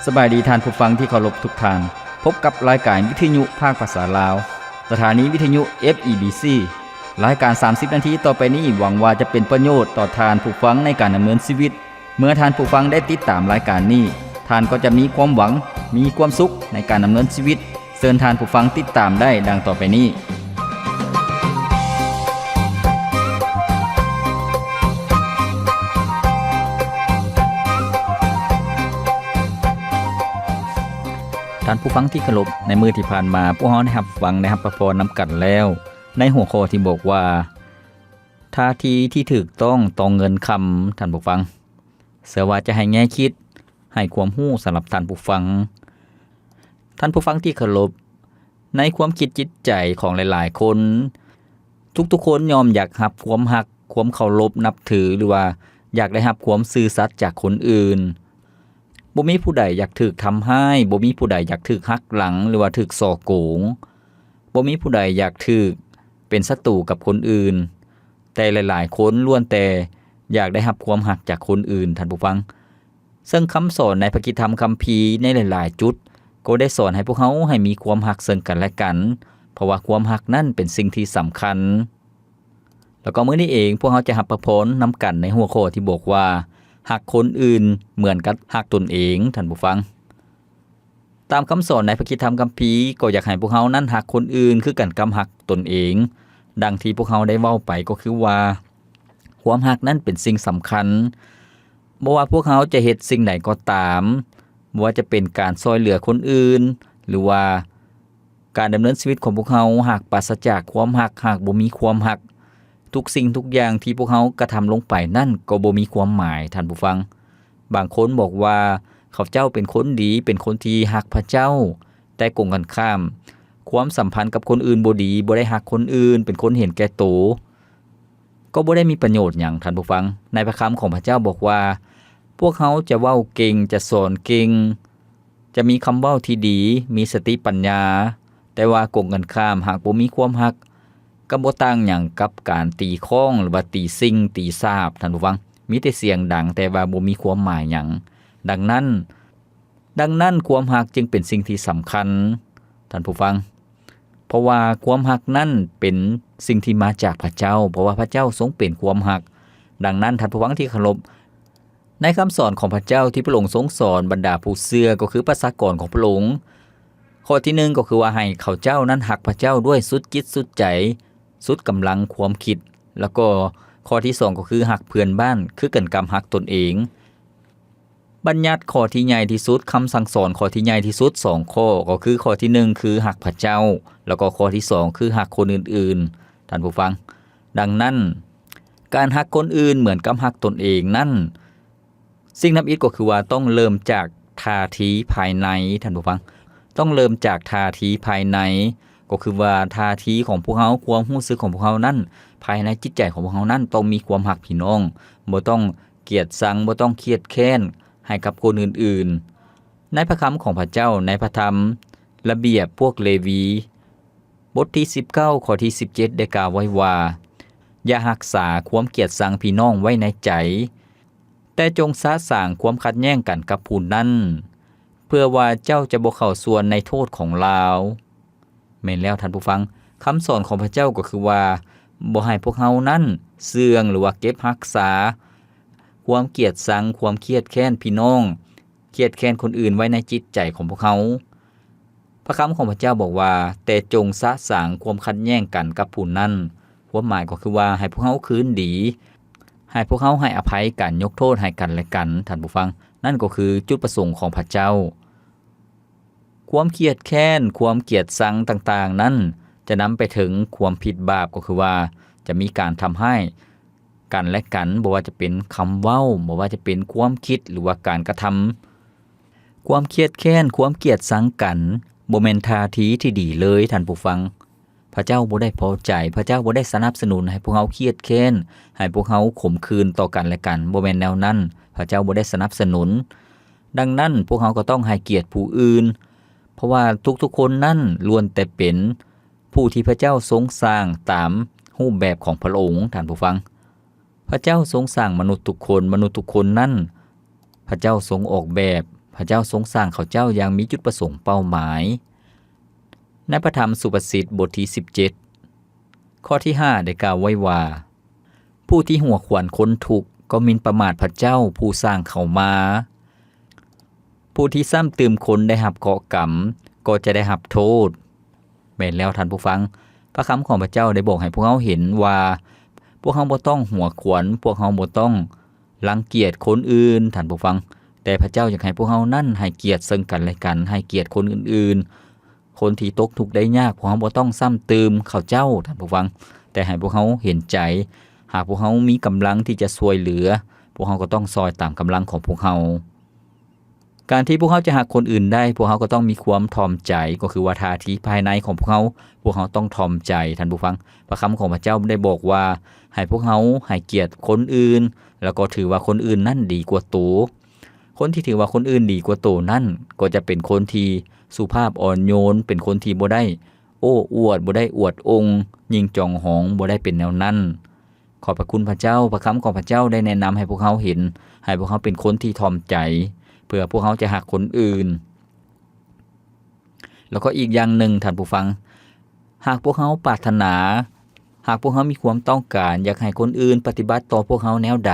ສະບາຍດີທ່ານຜູ້ຟັງທີ່ເຄົາລົບທຸກທ່ານ. ພົບກັບລາຍການວິທະຍຸພາກພາສາລາວ, ສະຖານີວິທະຍຸ ເອັຟ ອີ ບີ ຊີ. ລາຍການສາມສິບນາທີຕໍ່ໄປນີ້ ຫວັງວ່າຈະເປັນປະໂຫຍດຕໍ່ທ່ານຜູ້ຟັງໃນການດຳເນີນຊີວິດ. ເມື່ອທ່ານຜູ້ຟັງໄດ້ຕິດຕາມລາຍການນີ້, ທ່ານກໍຈະມີຄວາມຫວັງ, ມີຄວາມສຸກໃນການດຳເນີນຊີວິດ. ເຊີນທ່ານຜູ້ຟັງຕິດຕາມໄດ້ດັ່ງຕໍ່ໄປນີ້. ທ່ານຜູ້ຟັງທີ່ເຄົາລົບ, ໃນມື້ທີ່ຜ່ານມາ, ພວກເຮົາໄດ້ຮັບຟັງ, ໄດ້ຮັບພະພອນນຳກັນແລ້ວ, ໃນຫົວຂໍ້ທີ່ບອກວ່າ ທ່າທີທີ່ຖືກຕ້ອງຕໍ່ເງິນຄຳ, ທ່ານຜູ້ຟັງ. ເຊື່ອວ່າຈະໃຫ້ແງ່ຄິດ, ໃຫ້ຄວາມຮູ້ສຳລັບທ່ານຜູ້ຟັງ. ທ່ານຜູ້ຟັງທີ່ເຄົາລົບ, ໃນຄວາມຄິດຈິດໃຈຂອງຫຼາຍໆຄົນ, ທຸກໆຄົນຍ່ອມຢາກຮັບຄວາມຮັກ, ຄວາມເຄົາລົບນັບຖື ຫຼືວ່າຢາກໄດ້ຮັບຄວາມຊື່ສັດຈາກຄົນອື່ນ. ບໍ່ມີຜູ້ໃດຢາກຖືກທຳຮ້າຍ, ບໍ່ມີຜູ້ໃດຢາກຖືກຫັກຫຼັງ ຫຼືວ່າຖືກສໍ້ໂກງ. ບໍ່ມີຜູ້ໃດຢາກຖືກເປັນສັດຕູກັບຄົນອື່ນ, ແຕ່ຫຼາຍໆຄົນລ້ວນແຕ່ຢາກໄດ້ຮັບຄວາມຮັກຈາກຄົນອື່ນ, ທ່ານຜູ້ຟັງ. ເຊິ່ງຄຳສອນໃນພະກິດທຳຄຳພີໃນຫຼາຍໆຈຸດ ກໍໄດ້ສອນໃຫ້ພວກເຮົາໃຫ້ມີຄວາມຮັກເຊິ່ງກັນແລະກັນ, ເພາະວ່າຄວາມຮັກນັ້ນເປັນສິ່ງທີ່ສຳຄັນ. ແລ້ວກໍມື້ນີ້ເອງ ພວກເຮົາຈະຮັບພະພອນນຳກັນໃນຫົວຂໍ້ທີ່ບອກວ່າ ຮັກຄົນອື່ນເໝືອນກັບຮັກຕົນເອງ, ທ່ານຜູ້ຟັງ. ຕາມຄຳສອນໃນພະກິດທຳຄຳພີ ກໍຢາກໃຫ້ພວກເຮົານັ້ນຮັກຄົນອື່ນຄືກັນກັບຮັກຕົນເອງ. ດັ່ງທີ່ພວກເຮົາໄດ້ເວົ້າໄປກໍຄືວ່າ ຄວາມຮັກນັ້ນເປັນສິ່ງສຳຄັນ. ບໍ່ວ່າພວກເຮົາຈະເຮັດສິ່ງໃດກໍຕາມ, ບໍ່ວ່າຈະເປັນການຊ່ອຍເຫຼືອຄົນອື່ນ ຫຼືວ່າການດຳເນີນຊີວິດຂອງພວກເຮົາ ຫາກປາສະຈາກຄວາມຮັກ, ຫາກບໍ່ມີຄວາມຮັກ, ທຸກສິ່ງທຸກຢ່າງທີ່ພວກເຮົາກະທຳລົງໄປນັ້ນກໍບໍ່ມີຄວາມໝາຍ, ທ່ານຜູ້ຟັງ. ບາງຄົນບອກວ່າເຂົາເຈົ້າເປັນຄົນດີ, ເປັນຄົນທີ່ຮັກພະເຈົ້າ, ແຕ່ກົງກັນຂ້າມ, ຄວາມສຳພັນກັບຄົນອື່ນບໍ່ດີ, ບໍ່ໄດ້ຮັກຄົນອື່ນ, ເປັນຄົນເຫັນແກ່ໂຕ, ກໍບໍ່ໄດ້ມີປະໂຫຍດຫຍັງ, ທ່ານຜູ້ຟັງ. ໃນພະຄຳຂອງພະເຈົ້າບອກວ່າ ພວກເຮົາຈະເວົ້າເກັ່ງ, ຈະສອນເກັ່ງ, ຈະມີຄຳເວົ້າທີ່ດີ, ມີສະຕິປັນຍາ, ແຕ່ວ່າກົງກັນຂ້າມ, ຫາກບໍ່ມີຄວາມຮັກ, ກໍບໍ່ຕ່າງຫຍັງກັບການຕີຄ້ອງ ຫຼືວ່າຕີຊິງ, ຕີສາບ, ທ່ານຜູ້ຟັງ. ມີແຕ່ສຽງດັງ, ແຕ່ວ່າບໍ່ມີຄວາມໝາຍຫຍັງ. ດັ່ງນັ້ນ, ດັ່ງນັ້ນ, ຄວາມຮັກຈຶ່ງເປັນສິ່ງທີ່ສຳຄັນ, ທ່ານຜູ້ຟັງ. ເພາະວ່າຄວາມຮັກນັ້ນເປັນສິ່ງທີ່ມາຈາກພະເຈົ້າ, ເພາະວ່າພະເຈົ້າຊົງເປັນຄວາມຮັກ. ດັ່ງນັ້ນ, ທ່ານຜູ້ຟັງທີ່ເຄົາລົບ, ໃນຄຳສອນຂອງພະເຈົ້າທີ່ພະອົງຊົງສອນບັນດາຜູ້ເຊື່ອ ກໍຄືປະຊາກອນຂອງພະອົງ, ຂໍ້ທີໜຶ່ງກໍຄືວ່າໃຫ້ເຂົາເຈົ້ານັ້ນຮັກພະເຈົ້າດ້ວຍສຸດຈິດສຸດໃຈ, ສຸດກຳລັງຄວາມຄິດ, ແລ້ວກໍຂໍ້ທີສອງກໍຄືຮັກເພື່ອນບ້ານຄືກັນກັບຮັກຕົນເອງ. ບັນຍັດຂໍ້ທີ່ໃຫຍ່ທີ່ສຸດ, ຄຳສັ່ງສອນຂໍ້ທີ່ໃຫຍ່ທີ່ສຸດສອງຂໍ້, ກໍຄືຂໍ້ທີໜຶ່ງຄືຮັກພະເຈົ້າ, ແລ້ວກໍຂໍ້ທີສອງຄືຮັກຄົນອື່ນໆ, ທ່ານຜູ້ຟັງ. ດັ່ງນັ້ນ, ການຮັກຄົນອື່ນເໝືອນກັບຮັກຕົນເອງນັ້ນ, ສິ່ງທຳອິດກໍຄືວ່າຕ້ອງເລີ່ມຈາກທ່າທີພາຍໃນ, ທ່ານຜູ້ຟັງ. ຕ້ອງເລີ່ມຈາກທ່າທີພາຍໃນ, ກໍຄືວ່າທ່າທີຂອງພວກເຮົາ, ຄວາມຮູ້ສຶກຂອງພວກເຮົານັ້ນ, ພາຍໃນຈິດໃຈຂອງພວກເຮົານັ້ນຕ້ອງມີຄວາມຮັກພີ່ນ້ອງ, ບໍ່ຕ້ອງກຽດຊັງ, ບໍ່ຕ້ອງຄຽດແຄ້ນໃຫ້ກັບຄົນອື່ນໆ. ໃນພະຄຳຂອງພະເຈົ້າ, ໃນພະທຳລະບຽບພວກເລວີ, ບົດທີສິບເກົ້າ ຂໍ້ທີສິບເຈັດ ໄດ້ກ່າວໄວ້ວ່າ, ຢ່າຮັກສາຄວາມກຽດຊັງພີ່ນ້ອງໄວ້ໃນໃຈ, ແຕ່ຈົ່ງສະສາງຄວາມຂັດແຍ່ງກັນກັບຜູ້ນັ້ນ, ເພື່ອວ່າເຈົ້າຈະບໍ່ເຂົ້າສ່ວນໃນໂທດຂອງລາວ. ແມ່ນແລ້ວທ່ານຜູ້ຟັງ, ຄຳສອນຂອງພະເຈົ້າກໍຄືວ່າ ບໍ່ໃຫ້ພວກເຮົານັ້ນເຊື່ອງ ຫຼືວ່າເກັບຮັກສາຄວາມກຽດຊັງ, ຄວາມຄຽດແຄ້ນພີ່ນ້ອງ, ຄຽດແຄ້ນຄົນອື່ນໄວ້ໃນຈິດໃຈຂອງພວກເຮົາ. ພະຄຳຂອງພະເຈົ້າບອກວ່າ, ແຕ່ຈົ່ງສະສາງຄວາມຂັດແຍ່ງກັນກັບຜູ້ນັ້ນ. ຄວາມໝາຍກໍຄືວ່າ ໃຫ້ພວກເຮົາຄືນດີ, ໃຫ້ພວກເຮົາໃຫ້ອະໄພກັນ, ຍົກໂທດໃຫ້ກັນແລະກັນ, ທ່ານຜູ້ຟັງ. ນັ້ນກໍຄືຈຸດປະສົງຂອງພະເຈົ້າ. ຄວາມຄຽດແຄ້ນ, ຄວາມກຽດຊັງຕ່າງໆນັ້ນ ຈະນຳໄປເຖິງຄວາມຜິດບາບ, ກໍຄືວ່າຈະມີການທຳຮ້າຍກັນແລະກັນ, ບໍ່ວ່າຈະເປັນຄຳເວົ້າ, ບໍ່ວ່າຈະເປັນຄວາມຄິດ ຫຼືວ່າການກະທຳ. ຄວາມຄຽດແຄ້ນ, ຄວາມກຽດຊັງກັນ ບໍ່ແມ່ນທ່າທີທີ່ດີເລີຍ, ທ່ານຜູ້ຟັງ. ພະເຈົ້າບໍ່ໄດ້ພໍໃຈ, ພະເຈົ້າບໍ່ໄດ້ສະໜັບສະໜູນໃຫ້ພວກເຮົາຄຽດແຄ້ນ, ໃຫ້ພວກເຮົາຂົມຂືນຕໍ່ກັນແລະກັນ, ບໍ່ແມ່ນແນວນັ້ນ, ພະເຈົ້າບໍ່ໄດ້ສະໜັບສະໜູນ. ດັ່ງນັ້ນ, ພວກເຮົາກໍຕ້ອງໃຫ້ກຽດຜູ້ອື່ນ, ເພາະວ່າທຸກໆຄົນນັ້ນລ້ວນແຕ່ເປັນຜູ້ທີ່ພະເຈົ້າຊົງສ້າງຕາມຮູບແບບຂອງພະອົງ, ທ່ານຜູ້ຟັງ. ພະເຈົ້າຊົງສ້າງມະນຸດທຸກຄົນ, ມະນຸດທຸກຄົນນັ້ນ ພະເຈົ້າຊົງອອກແບບ, ພ ພະເຈົ້າຊົງສ້າງເຂົາເຈົ້າຢ່າງມີຈຸດປະສົງເປົ້າໝາຍ. ໃນພະທຳສຸພາສິດບົດທີສິບເຈັດ ຂໍ້ທີຫ້າ ໄດ້ກ່າວໄວ້ວ່າ, ຜູ້ທີ່ຫົວຂວັນຄົນທຸກກໍໝິ່ນປະໝາດພະເຈົ້າຜູ້ສ້າງເຂົາມາ. ຜູ້ທີ່ຊ້ຳຕື່ມຄົນໄດ້ຮັບເຄາະກຳ ກໍຈະໄດ້ຮັບໂທດ. ແມ່ນແລ້ວທ່ານຜູ້ຟັງ, ພະຄຳຂອງພະເຈົ້າໄດ້ບອກໃຫ້ພວກເຮົາເຫັນວ່າ ພວກເຮົາບໍ່ຕ້ອງຫົວຂວັນ, ພວກເຮົາບໍ່ຕ້ອງລັງກຽດຄົນອື່ນ, ທ່ານຜູ້ຟັງ. ແຕ່ພະເຈົ້າຢາກໃຫ້ພວກເຮົານັ້ນໃຫ້ກຽດເຊິ່ງກັນແລະກັນ, ໃຫ້ກຽດຄົນອື່ນໆ. ຄົນທີ່ຕົກທຸກໄດ້ຍາກ, ພວກເຮົາບໍ່ຕ້ອງຊ້ຳຕື່ມເຂົາເຈົ້າ, ທ່ານຜູ້ຟັງ, ແຕ່ໃຫ້ພວກເຮົາເຫັນໃຈ. ຫາກພວກເຮົາມີກຳລັງທີ່ຈະຊ່ວຍເຫຼືອ, ພວກເຮົາກໍຕ້ອງຊ່ອຍຕາມກຳລັງຂອງພວກເຮົາ. ການທີ່ພວກເຮົາຈະຮັກຄົນອື່ນໄດ້, ພວກເຮົາກໍຕ້ອງມີຄວາມຖ່ອມໃຈ, ກໍຄືວ່າທ່າທີພາຍໃນຂອງພວກເຮົາ, ພວກເຮົາຕ້ອງຖ່ອມໃຈ, ທ່ານຜູ້ຟັງ. ພະຄຳຂອງພະເຈົ້າໄດ້ບອກວ່າ ໃຫ້ພວກເຮົາໃຫ້ກຽດຄົນອື່ນ, ແລ້ວກໍຖືວ່າຄົນອື່ນນັ້ນດີກວ່າໂຕ. ຄົນທີ່ຖືວ່າຄົນອື່ນດີກວ່າໂຕນັ້ນ ກໍຈະເປັນຄົນທີ່ສຸພາບອ່ອນໂຍນ, ເປັນຄົນທີ່ບໍ່ໄດ້ໂອ້ອວດ, ບໍ່ໄດ້ອວດອົ່ງ, ຍິ່ງຈອງຫອງ, ບໍ່ໄດ້ເປັນແນວນັ້ນ. ຂອບພະຄຸນພະເຈົ້າ, ພະຄຳຂອງພະເຈົ້າໄດ້ແນະນຳໃຫ້ພວກເຮົາເຫັນ, ໃຫ້ພວກເຮົາເປັນຄົນທີ່ຖ່ອມໃຈ, ເພື່ອພວກເຮົາຈະຮັກຄົນອື່ນ. ແລ້ວກໍອີກຢ່າງໜຶ່ງ, ທ່ານຜູ້ຟັງ, ຫາກພວກເຮົາປາດຖະໜາ, ຫາກພວກເຮົາມີຄວາມຕ້ອງການຢາກໃຫ້ຄົນອື່ນປະຕິບັດຕໍ່ພວກເຮົາແນວໃດ,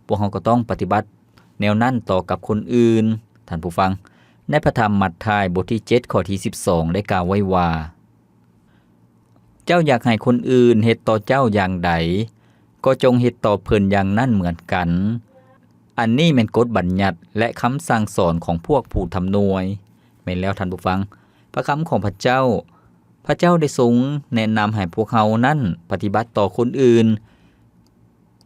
ພວກເຮົາກໍຕ້ອງປະຕິບັດແນວນັ້ນຕໍ່ກັບຄົນອື່ນ, ທ່ານຜູ້ຟັງ. ໃນພະທຳມັດທາຍບົດທີເຈັດ ຂໍ້ທີສິບສອງ ໄດ້ກ່າວໄວ້ວ່າ, ເຈົ້າຢາກໃຫ້ຄົນອື່ນເຮັດຕໍ່ເຈົ້າຢ່າງໃດ, ກໍຈົ່ງເຮັດຕໍ່ເພິ່ນຢ່າງນັ້ນເໝືອນກັນ. ອັນນີ້ແມ່ນກົດບັນຍັດ ແລະ ຄຳສັ່ງສອນຂອງພວກຜູ້ທຳນວຍ. ແມ່ນແລ້ວທ່ານຜູ້ຟັງ, ພະຄຳຂອງພະເຈົ້າ, ພະເຈົ້າໄດ້ຊົງແນະນຳໃຫ້ພວກເຮົານັ້ນປະຕິບັດຕໍ່ຄົນອື່ນ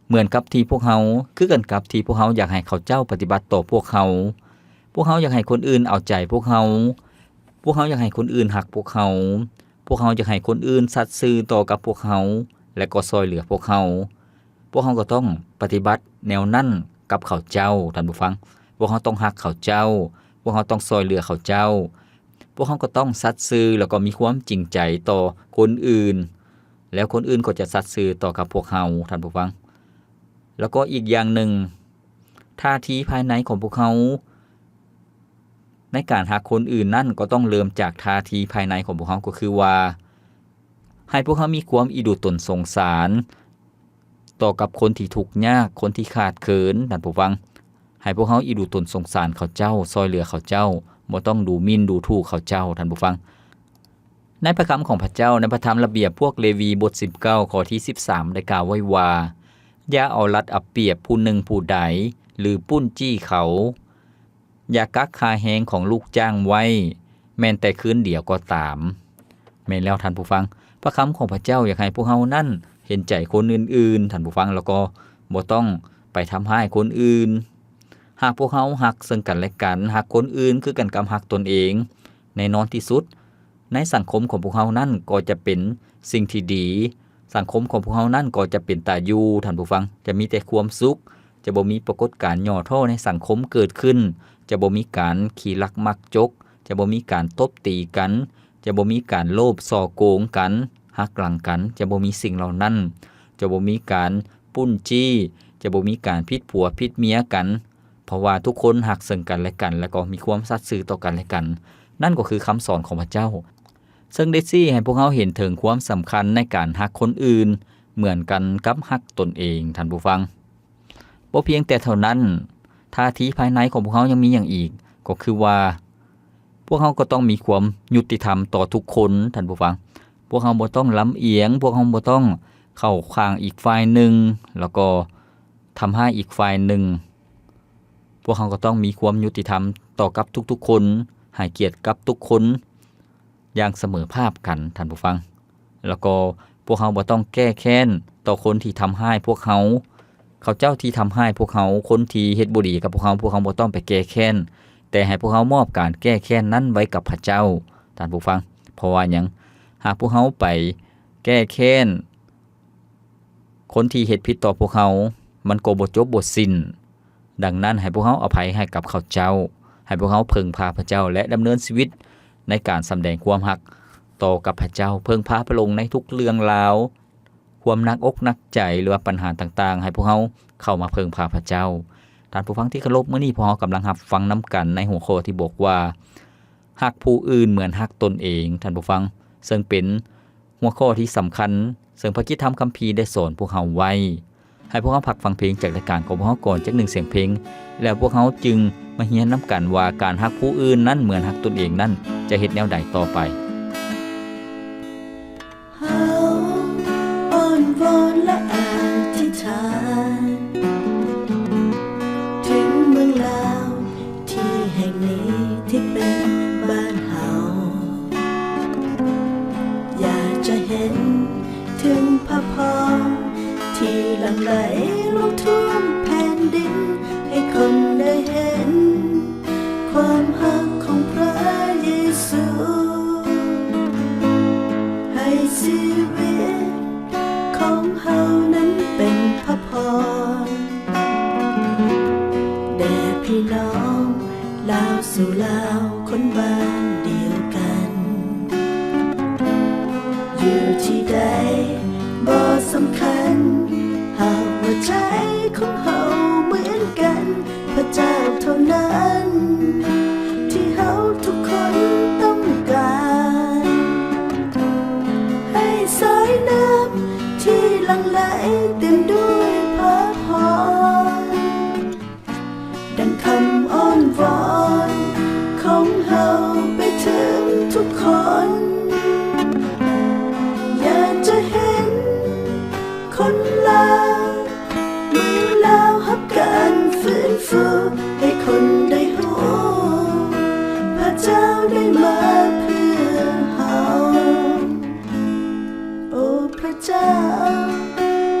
ເໝືອນກັບທີ່ພວກເຮົາ, ຄືກັນກັບທີ່ພວກເຮົາຢາກໃຫ້ເຂົາເຈົ້າປະຕິບັດຕໍ່ພວກເຮົາ. ພວກເຮົາຢາກໃຫ້ຄົນອື່ນເອົາໃຈພວກເຮົາ. ພວກເຮົາຢາກໃຫ້ຄົນອື່ນຮັກພວກເຮົາ. ພວກເຮົາຢາກໃຫ້ຄົນອື່ນສັດຊື່ຕໍ່ກັບພວກເຮົາ ແລະ ກໍຊ່ອຍເຫຼືອພວກເຮົາ. ພວກເຮົາກໍຕ້ອງປະຕິບັດແນວນັ້ນກັບເຂົາເຈົ້າ, ທ່ານຜູ້ຟັງ. ພວກເຮົາຕ້ອງຮັກເຂົາເຈົ້າ. ພວກເຮົາຕ້ອງຊ່ອຍເຫຼືອເຂົາເຈົ້າ. ພວກເຮົາກໍຕ້ອງສັດຊື່ ແລ້ວກໍມີຄວາມຈິງໃຈຕໍ່ຄົນອື່ນ. ແລ້ວຄົນອື່ນກໍຈະສັດຊື່ຕໍ່ກັບພວກເຮົາ, ທ່ານຜູ້ຟັງ. ແລ້ວກໍອີກຢ່າງໜຶ່ງ, ທ່າທີພາຍໃນຂອງພວກເຮົາໃນການຮັກຄົນອື່ນນັ້ນ ກໍຕ້ອງເລີ່ມຈາກທ່າທີພາຍໃນຂອງພວກເຮົາ, ກໍຄືວ່າ ໃຫ້ພວກເຮົາມີຄວາມອີ່ດູຕົນສົງສານຕໍ່ກັບຄົນທີ່ທຸກຍາກ, ຄົນທີ່ຂາດເຂີນ, ທ່ານຜູ້ຟັງ. ໃຫ້ພວກເຮົາອີ່ດູຕົນສົງສານເຂົາເຈົ້າ, ຊ່ອຍເຫຼືອເຂົາເຈົ້າ, ບໍ່ຕ້ອງດູໝິ່ນດູຖູກເຂົາເຈົ້າ, ທ່ານຜູ້ຟັງ. ໃນພະຄຳຂອງພະເຈົ້າ, ໃນພະທຳລະບຽບພວກເລວີ ບົດສິບເກົ້າ ຂໍ້ທີສິບສາມ ໄດ້ກ່າວໄວ້ວ່າ, ຢ່າເອົາລັດເອົາປຽບຜູ້ໜຶ່ງຜູ້ໃດ ຫຼື ປຸ້ນຈີ້ເຂົາ. ຢ່າກັກຄ່າແຮງຂອງລູກຈ້າງໄວ້ ແມ່ນແຕ່ຄືນດຽວກໍຕາມ. ແມ່ນແລ້ວທ່ານຜູ້ຟັງ, ພະຄຳຂອງພະເຈົ້າຢາກໃຫ້ພວກເຮົານັ້ນເຫັນໃຈຄົນອື່ນໆ, ທ່ານຜູ້ຟັງ, ແລ້ວກໍບໍ່ຕ້ອງໄປທຳຮ້າຍຄົນອື່ນ. ຫາກພວກເຮົາຮັກເຊິ່ງກັນແລະກັນ, ຮັກຄົນອື່ນຄືກັນກັບຮັກຕົນເອງ, ແນ່ນອນທີ່ສຸດ, ໃນສັງຄົມຂອງພວກເຮົານັ້ນກໍຈະເປັນສິ່ງທີ່ດີ, ສັງຄົມຂອງພວກເຮົານັ້ນກໍຈະເປັນຕາຢູ່, ທ່ານຜູ້ຟັງ, ຈະມີແຕ່ຄວາມສຸກ, ຈະບໍ່ມີປາກົດການຫຍໍ້ທໍ້ໃນສັງຄົມເກີດຂຶ້ນ, ຈະບໍ່ມີການຂີ້ລັກມັກຈົກ, ຈະບໍ່ມີການຕົບຕີກັນ, ຈະບໍ່ມີການໂລບສໍ້ໂກງກັນ, ຫັກຫຼັງກັນ, ຈະບໍ່ມີສິ່ງເຫຼົ່ານັ້ນ, ຈະບໍ່ມີການປຸ້ນຈີ້, ຈະບໍ່ມີການຜິດຜົວຜິດເມຍກັນ, ເພາະວ່າທຸກຄົນຮັກເຊິ່ງກັນແລະກັນ ແລະກໍມີຄວາມສັດຊື່ຕໍ່ກັນແລະກັນ. ນັ້ນກໍຄືຄຳສອນຂອງພະເຈົ້າ ເຊິ່ງໄດ້ຊີ້ໃຫ້ພວກເຮົາເຫັນເຖິງຄວາມສຳຄັນໃນການຮັກຄົນອື່ນເໝືອນກັນກັບຮັກຕົນເອງ, ທ່ານຜູ້ຟັງ. ບໍ່ພຽງແຕ່ເທົ່ານັ້ນ, ທ່າທີພາຍໃນຂອງພວກເຮົາຍັງມີຫຍັງອີກ? ກໍຄືວ່າ ພວກເຮົາກໍຕ້ອງມີຄວາມຍຸຕິທຳຕໍ່ທຸກຄົນ, ທ່ານຜູ້ຟັງ. ພວກເຮົາບໍ່ຕ້ອງລຳອຽງ, ພວກເຮົາບໍ່ຕ້ອງເຂົ້າຂ້າງອີກຝ່າຍໜຶ່ງ, ແລ້ວກໍທຳຮ້າຍອີກຝ່າຍໜຶ່ງ. ພວກເຮົາກໍຕ້ອງມີຄວາມຍຸຕິທຳຕໍ່ກັບທຸກໆຄົນ, ໃຫ້ກຽດກັບທຸກຄົນຢ່າງສະເໝີພາບກັນ, ທ່ານຜູ້ຟັງ. ແລ້ວກໍພວກເຮົາບໍ່ຕ້ອງແກ້ແຄ້ນຕໍ່ຄົນທີ່ທຳຮ້າຍພວກເຮົາ. ເຂົາເຈົ້າທີ່ທຳຮ້າຍພວກເຮົາ, ຄົນທີ່ເຮັດບໍ່ດີກັບພວກເຮົາ, ພວກເຮົາບໍ່ຕ້ອງໄປແກ້ແຄ້ນ, ແຕ່ໃຫ້ພວກເຮົາມອບການແກ້ແຄ້ນນັ້ນໄວ້ກັບພະເຈົ້າ, ທ່ານຜູ້ຟັງ. ເພາະວ່າຫຍັງ? ຫາກພວກເຮົາໄປແກ້ແຄ້ນ ຄົນທີ່ເຮັດຜິດຕໍ່ພວກເຮົາ, ມັນກໍບໍ່ຈົບບໍ່ສິ້ນ. ດັ່ງນັ້ນ, ໃຫ້ພວກເຮົາອະໄພໃຫ້ກັບເຂົາເຈົ້າ, ໃຫ້ພວກເຮົາເພິ່ງພາພະເຈົ້າ ແລະ ດຳເນີນຊີວິດໃນການສຳແດງຄວາມຮັກຕໍ່ກັບພະເຈົ້າ, ເພິ່ງພາພະອົງໃນທຸກເລື່ອງລາວ, ຄວາມໜັກອົກໜັກໃຈ ຫຼືວ່າບັນຫາຕ່າງໆ, ໃຫ້ພວກເຮົາເຂົ້າມາເພິ່ງພາພະເຈົ້າ. ທ່ານຜູ້ຟັງທີ່ເຄົາລົບ, ມື້ນີ້ພວກເຮົາກຳລັງຮັບຟັງນຳກັນໃນຫົວຂໍ້ທີ່ບອກວ່າ ຮັກຜູ້ອື່ນເໝືອນຮັກຕົນເອງ, ທ່ານຜູ້ຟັງ, ເຊິ່ງເປັນຫົວຂໍ້ທີ່ສຳຄັນ ເຊິ່ງພະກິດທຳຄຳພີໄດ້ສອນພວກເຮົາໄວ້. ໃຫ້ພວກເຮົາພັກຟັງເພງຈາກລາຍການຂອງພວກເຮົາກ່ອນຈັກໜຶ່ງສຽງເພງ, ແລ້ວພວກເຮົາຈຶ່ງມາຮຽນນຳກັນວ່າ ການຮັກຜູ້ອື່ນນັ້ນເໝືອນຮັກຕົນເອງນັ້ນ ຈະເຮັດແນວໃດຕໍ່ໄປ. ເຮົາອ້ອນວອນ ແລະ ອະທິຖານ ເຖິງເມືອງລາວທີ່ແຫ່ງນີ້ ທີ່ເປັນບ້ານເຮົາ. ຢາກຈະເຫັນເຖິງພະພອນ ທີ່ຫຼັ່ງໄຫຼລົງທົ່ວມແຜ່ນດິນ ໃຫ້ຄົນໄດ້ເຫັນ ຄວາມຮັກຂອງພຣະເຢຊູ ໃຫ້ຊີວິດຂອງເຮົານັ້ນເປັນພະພອນ ແດ່ພີ່ນ້ອງລາວສູ່ລາວ ຄົນບ້ານດຽວກັນ. ຢູ່ທີ່ໃດບໍ່ສຳຄັນ ຫາກວ່າໃຈຂອງເຮົາເໝືອນກັນ, ພະເຈົ້າເທົ່ານັ້ນທີ່ເຮົາທຸກຄົນຕ້ອງການ. ໃຫ້ສາຍນ້ຳທີ່ຫຼັ່ງໄຫຼເຕັມດ້ວຍພະພອນ ດັ່ງຄຳອ້ອນວອນຂອງເຮົາໄປເຖິງທຸກຄົນ. ຢາກຈະເຫັນຄົນລາວ ເມືອງລາວຮັບການຟື້ນຟູ ໃຫ້ຄົນໄດ້ຮູ້ ພະເຈົ້າໄດ້ມາເພື່ອເຮົາ. ໂອພະເຈົ້າ,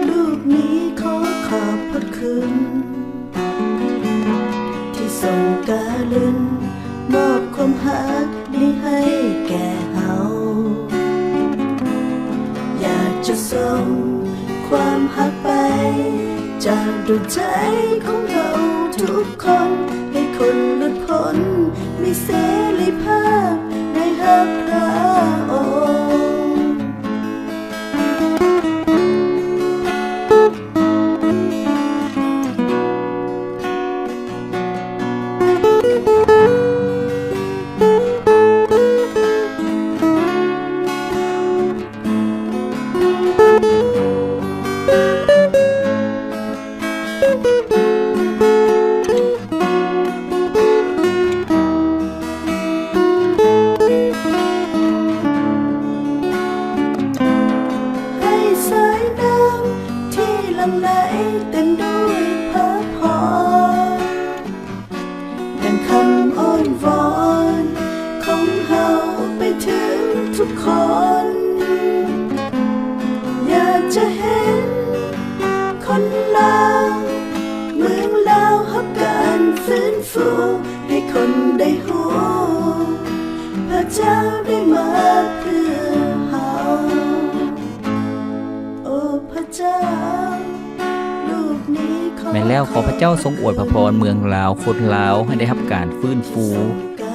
ລູກນີ້ຂໍຂອບພະຄຸນ ທີ່ຊົງກະລຸນມອບຄວາມຮັກນີ້ໃຫ້ແກ່ເຮົາ. ຢາກຈະສົ່ງຄວາມຮັກໄປ ຈາກດວງໃຈຂອງເຮົາທຸກຄົນ ໃຫ້ຄົນຫຼຸດພົ້ນ ມີເສລີພາບ ໄດ້ຮັບພຣະອົງ. ໃຫ້ສາຍນ້ຳທີ່ຫຼັ່ງໄຫຼເຕັມດ້ວຍພະພອນ ດັ່ງຄຳອ້ອນວອນຂອງເຮົາໄປເຖິງທຸກຄົນ. ຢາກຈະເຫັນຄົນລາວ ເມືອງລາວຮັບການຟື້ນຟູ ໃຫ້ຄົນໄດ້ຮູ້ ພະເຈົ້າໄດ້ມາເພື່ອເຮົາ. ໂອພະເຈົ້າ, ລູກນີ້ຂໍ ແມ່ນແລ້ວ, ຂໍພະເຈົ້າຊົງອວຍພະພອນເມືອງລາວ, ຄົນລາວໃຫ້ໄດ້ຮັບການຟື້ນຟູ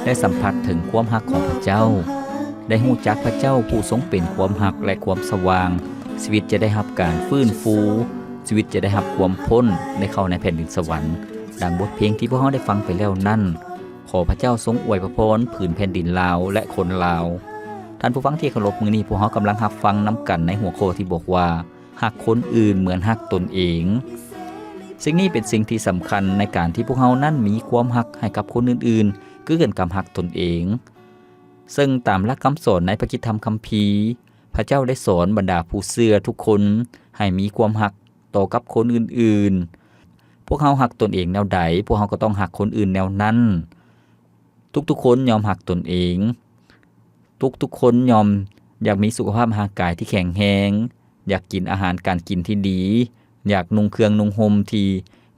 ແລະ ສຳຜັດເຖິງຄວາມຮັກຂອງພະເຈົ້າ, ໄດ້ຮູ້ຈັກພະເຈົ້າຜູ້ຊົງເປັນຄວາມຮັກ ແລະ ຄວາມສະຫວ່າງ, ຊີວິດຈະໄດ້ຮັບການຟື້ນຟູ, ຊີວິດຈະໄດ້ຮັບຄວາມພົ້ນ, ໄດ້ເຂົ້າໃນແຜ່ນດິນສະຫວັນ, ດັ່ງບົດເພງທີ່ພວກເຮົາໄດ້ຟັງໄປແລ້ວນັ້ນ. ຂໍພະເຈົ້າຊົງອວຍພະພອນຜືນແຜ່ນດິນລາວ ແລະ ຄົນລາວ. ທ່ານຜູ້ຟັງທີ່ເຄົາລົບ, ມື້ນີ້ພວກເຮົາກຳລັງຮັບຟັງນຳກັນໃນຫົວຂໍ້ທີ່ບອກວ່າ ຮັກຄົນອື່ນເໝືອນຮັກຕົນເອງ. ສິ່ງນີ້ເປັນສິ່ງທີ່ສຳຄັນໃນການທີ່ພວກເຮົານັ້ນມີຄວາມຮັກໃຫ້ກັບຄົນອື່ນໆ ຄືກັນກັບຮັກຕົນເອງ. ເຊິ່ງຕາມຫຼັກຄຳສອນໃນພະກິດທຳຄຳພີ, ພະເຈົ້າໄດ້ສອນບັນດາຜູ້ເຊື່ອທຸກຄົນໃຫ້ມີຄວາມຮັກ ຕໍ່ກັບຄົນອື່ນໆ. ພວກເຮົາຮັກຕົນເອງແນວໃດ, ພວກເຮົາກໍຕ້ອງຮັກຄົນອື່ນແນວນັ້ນ. ທຸກໆຄົນຍອມຮັກຕົນເອງ. ທຸກໆຄົນຍອມຢາກມີສຸຂະພາບຮ່າງກາຍທີ່ແຂງແຮງ, ຢາກກິນອາຫານການກິນທີ່ດີ, ຢາກນຸ່ງເຄື່ອງນຸ່ງຫົ່ມທີ່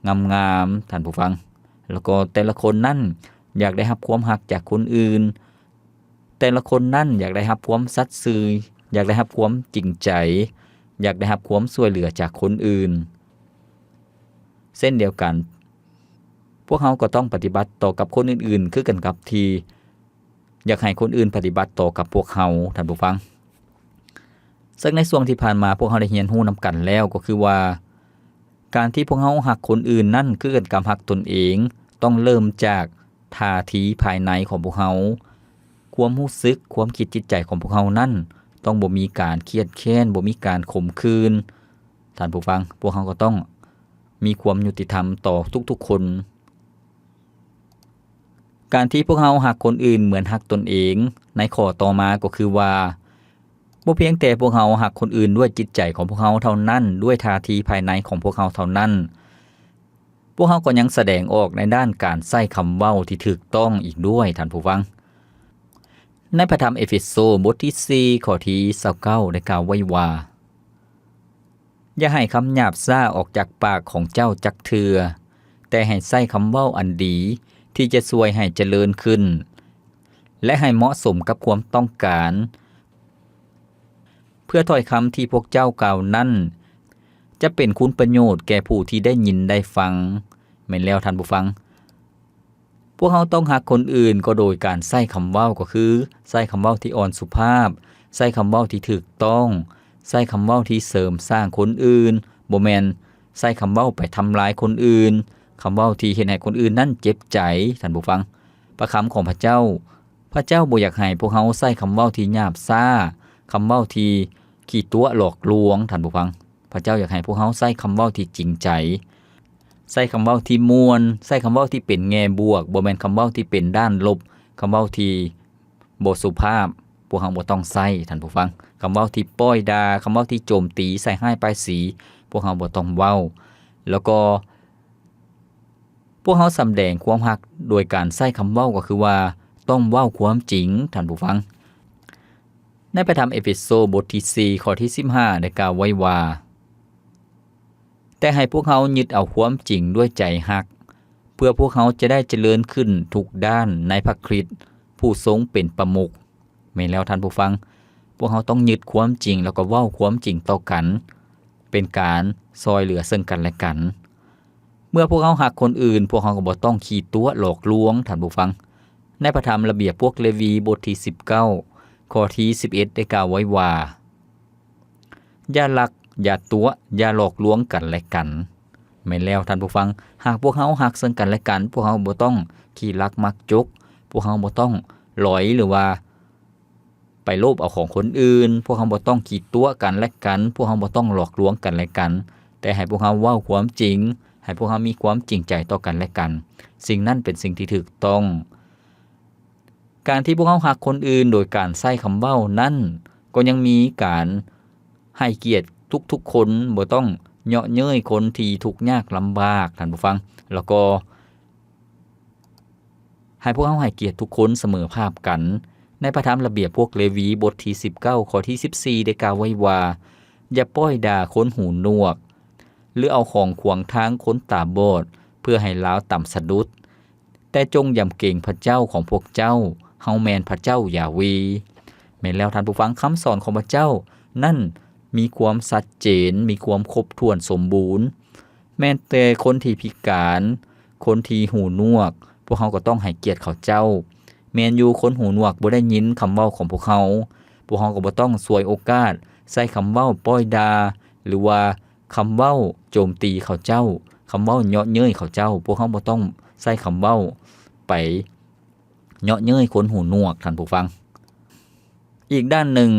ງາມໆ, ທ່ານຜູ້ຟັງ. ແລ້ວກໍແຕ່ລະຄົນນັ້ນຢາກໄດ້ຮັບຄວາມຮັກຈາກຄົນອື່ນ. ແຕ່ລະຄົນນັ້ນຢາກໄດ້ຮັບຄວາມສັດຊື່, ຢາກໄດ້ຮັບຄວາມຈິງໃຈ, ຢາກໄດ້ຮັບຄວາມຊ່ວຍເຫຼືອຈາກຄົນອື່ນ. ເຊັ່ນດຽວກັນ, ພວກເຮົາກໍຕ້ອງປະຕິບັດຕໍ່ກັບຄົນອື່ນໆ ຄືກັນກັບທີ່ຢາກໃຫ້ຄົນອື່ນປະຕິບັດຕໍ່ກັບພວກເຮົາ, ທ່ານຜູ້ຟັງ. ເຊິ່ງໃນຊ່ວງທີ່ຜ່ານມາ ພວກເຮົາໄດ້ຮຽນຮູ້ນຳກັນແລ້ວ ກໍຄືວ່າ ການທີ່ພວກເຮົາຮັກຄົນອື່ນນັ້ນຄືກັນກັບຮັກຕົນເອງ, ຕ້ອງເລີ່ມຈາກທ່າທີພາຍໃນຂອງພວກເຮົາ. ຄວາມຮູ້ສຶກ, ຄວາມຄິດຈິດໃຈຂອງພວກເຮົານັ້ນ ຕ້ອງບໍ່ມີການຄຽດແຄ້ນ, ບໍ່ມີການຂົມຂື່ນ. ທ່ານຜູ້ຟັງ, ພວກເຮົາກໍຕ້ອງມີຄວາມຍຸຕິທຳຕໍ່ທຸກໆຄົນ. ການທີ່ພວກເຮົາຮັກຄົນອື່ນເໝືອນຮັກຕົນເອງ ໃນຂໍ້ຕໍ່ມາກໍຄືວ່າ ບໍ່ພຽງແຕ່ພວກເຮົາຮັກຄົນອື່ນດ້ວຍຈິດໃຈຂອງພວກເຮົາເທົ່ານັ້ນ, ດ້ວຍທ່າທີພາຍໃນຂອງພວກເຮົາເທົ່ານັ້ນ, ພວກເຮົາກໍຍັງສະແດງອອກໃນດ້ານການໃຊ້ຄຳເວົ້າທີ່ຖືກຕ້ອງອີກດ້ວຍ, ທ່ານຜູ້ຟັງ. ໃນພະທຳເອເຟໂຊ ບົດທີສີ່ ຂໍ້ທີຊາວເກົ້າ ໄດ້ກ່າວໄວ້ວ່າ, ຢ່າໃຫ້ຄຳຫຍາບຊ້າອອກຈາກປາກຂອງເຈົ້າຈັກເທື່ອ, ແຕ່ໃຫ້ໃຊ້ຄຳເວົ້າອັນດີ ທີ່ຈະຊ່ວຍໃຫ້ຈະເລີນຂຶ້ນ ແລະ ໃຫ້ເໝາະສົມກັບຄວາມຕ້ອງການ, ເພື່ອຖ້ອຍຄຳທີ່ພວກເຈົ້າກ່າວນັ້ນ ຈະເປັນຄຸນປະໂຫຍດແກ່ຜູ້ທີ່ໄດ້ຍິນໄດ້ຟັງ. ແມ່ນແລ້ວທ່ານຜູ້ຟັງ. ພວກເຮົາຕ້ອງຮັກຄົນອື່ນກໍໂດຍການໃຊ້ຄຳເວົ້າ, ກໍຄືໃຊ້ຄຳເວົ້າທີ່ອ່ອນສຸພາບ, ໃຊ້ຄຳເວົ້າທີ່ຖືກຕ້ອງ, ໃຊ້ຄຳເວົ້າທີ່ເສີມສ້າງຄົນອື່ນ, ບໍ່ແມ່ນໃຊ້ຄຳເວົ້າໄປທຳລາຍຄົນອື່ນ, ຄຳເວົ້າທີ່ເຮັດໃຫ້ຄົນອື່ນນັ້ນເຈັບໃຈ, ທ່ານຜູ້ຟັງ. ພະຄຳຂອງພະເຈົ້າ, ພະເຈົ້າບໍ່ຢາກໃຫ້ພວກເຮົາໃຊ້ຄຳເວົ້າທີ່ຫຍາບຊ້າ, ຄຳເວົ້າທີ່ຂີ້ຕົວະຫຼອກລວງ, ທ່ານຜູ້ຟັງ. ພະເຈົ້າຢາກໃຫ້ພວກເຮົາໃຊ້ຄຳເວົ້າທີ່ຈິງໃຈ, ໃຊ້ຄຳເວົ້າທີ່ມ່ວນ, ໃຊ້ຄຳເວົ້າທີ່ເປັນແງ່ບວກ, ບໍ່ແມ່ນຄຳເວົ້າທີ່ເປັນດ້ານລົບ, ຄຳເວົ້າທີ່ບໍ່ສຸພາບ, ພວກເຮົາບໍ່ຕ້ອງໃຊ້, ທ່ານຜູ້ຟັງ. ຄຳເວົ້າທີ່ປ້ອຍດ່າ, ຄຳເວົ້າທີ່ໂຈມຕີ, ໃສ່ຮ້າຍປ້າຍສີ, ພວກເຮົາບໍ່ຕ້ອງເວົ້າ. ແລ້ວກໍ ພວກເຮົາສຳແດງຄວາມຮັກໂດຍການໃຊ້ຄຳເວົ້າ ກໍຄືວ່າຕ້ອງເວົ້າຄວາມຈິງ, ທ່ານຜູ້ຟັງ. ໃນພະທຳເອເຟໂຊ ບົດທີສີ່ ຂໍ້ທີສິບຫ້າ ໄດ້ກ່າວໄວ້ວ່າ, ແຕ່ໃຫ້ພວກເຮົາຍຶດເອົາຄວາມຈິງດ້ວຍໃຈຮັກ, ເພື່ອພວກເຮົາຈະໄດ້ຈະເລີນຂຶ້ນທຸກດ້ານໃນພະຄຣິດ ຜູ້ຊົງເປັນປະມຸກ. ແມ່ນແລ້ວທ່ານຜູ້ຟັງ, ພວກເຮົາຕ້ອງຍຶດຄວາມຈິງ ແລ້ວກໍເວົ້າຄວາມຈິງຕໍ່ກັນ, ເປັນການຊ່ອຍເຫຼືອເຊິ່ງກັນແລະກັນ. ເມື່ອພວກເຮົາຮັກຄົນອື່ນ, ພວກເຮົາກໍບໍ່ຕ້ອງຂີ້ຕົວະຫຼອກລວງ, ທ່ານຜູ້ຟັງ. ໃນພະທຳລະບຽບພວກເລວີ ບົດທີສິບເກົ້າ ຂໍ້ທີສິບເອັດ ໄດ້ກ່າວໄວ້ວ່າ, ຢ່າລັກ, ຢ່າຕົວະ, ຢ່າຫຼອກລວງກັນແລະກັນ. ແມ່ນແລ້ວທ່ານຜູ້ຟັງ, ຫາກພວກເຮົາຮັກເຊິ່ງກັນແລະກັນ, ພວກເຮົາບໍ່ຕ້ອງຂີ້ລັກມັກຈົກ, ພວກເຮົາບໍ່ຕ້ອງຫຼອຍ ຫຼືວ່າ ໄປໂລບເອົາຂອງຄົນອື່ນ, ພວກເຮົາບໍ່ຕ້ອງຂີ້ຕົວະກັນແລະກັນ, ພວກເຮົາບໍ່ຕ້ອງຫຼອກລວງກັນແລະກັນ, ແຕ່ໃຫ້ພວກເຮົາເວົ້າຄວາມຈິງ, ໃຫ້ພວກເຮົາມີຄວາມຈິງໃຈຕໍ່ກັນແລະກັນ. ສິ່ງນັ້ນເປັນສິ່ງທີ່ຖືກຕ້ອງ. ການທີ່ພວກເຮົາຮັກຄົນອື່ນໂດຍການໃຊ້ຄຳເວົ້ານັ້ນ, ກໍຍັງມີການໃຫ້ກຽດທຸກໆຄົນ, ບໍ່ຕ້ອງເຍາະເຍີ້ຍຄົນທີ່ທຸກຍາກລຳບາກ, ທ່ານຜູ້ຟັງ, ແລ້ວກໍ ໃຫ້ພວກເຮົາໃຫ້ກຽດທຸກຄົນສະເໝີພາບກັນ. ໃນພະທຳລະບຽບພວກເລວີ ບົດທີສິບເກົ້າ ຂໍ້ທີສິບສີ່ ໄດ້ກ່າວໄວ້ວ່າ, ຢ່າປ້ອຍດ່າຄົນຫູໜວກ, ຫຼືເອົາຂອງຂວາງທາງຄົນຕາບອດ ເພື່ອໃຫ້ລາວຕຳສະດຸດ, ແຕ່ຈົ່ງຢຳເກງພະເຈົ້າຂອງພວກເຈົ້າ, ເຮົາແມ່ນພະເຈົ້າຢາເວ. ແມ່ນແລ້ວທ່ານຜູ້ຟັງ, ຄຳສອນຂອງພະເຈົ້ານັ້ນມີຄວາມຊັດເຈນ, ມີຄວາມຄົບຖ້ວນສົມບູນ. ແມ່ນແຕ່ຄົນທີ່ພິການ, ຄົນທີ່ຫູໜວກ, ພວກເຮົາກໍຕ້ອງໃຫ້ກຽດເຂົາເຈົ້າ. ແມ່ນຢູ່, ຄົນຫູໜວກບໍ່ໄດ້ຍິນຄຳເວົ້າຂອງພວກເຮົາ, ພວກເຮົາກໍບໍ່ຕ້ອງສວຍໂອກາດໃຊ້ຄຳເວົ້າປ້ອຍດ່າ ຫຼືວ່າຄຳເວົ້າໂຈມຕີເຂົາເຈົ້າ, ຄຳເວົ້າເຍາະເຍີ້ຍເຂົາເຈົ້າ. ພວກເຮົາບໍ່ຕ້ອງໃຊ້ຄຳເວົ້າໄປເຍາະເຍີ້ຍຄົນຫູໜວກ, ທ່ານຜູ້ຟັງ. ອີກດ້ານໜຶ່ງ,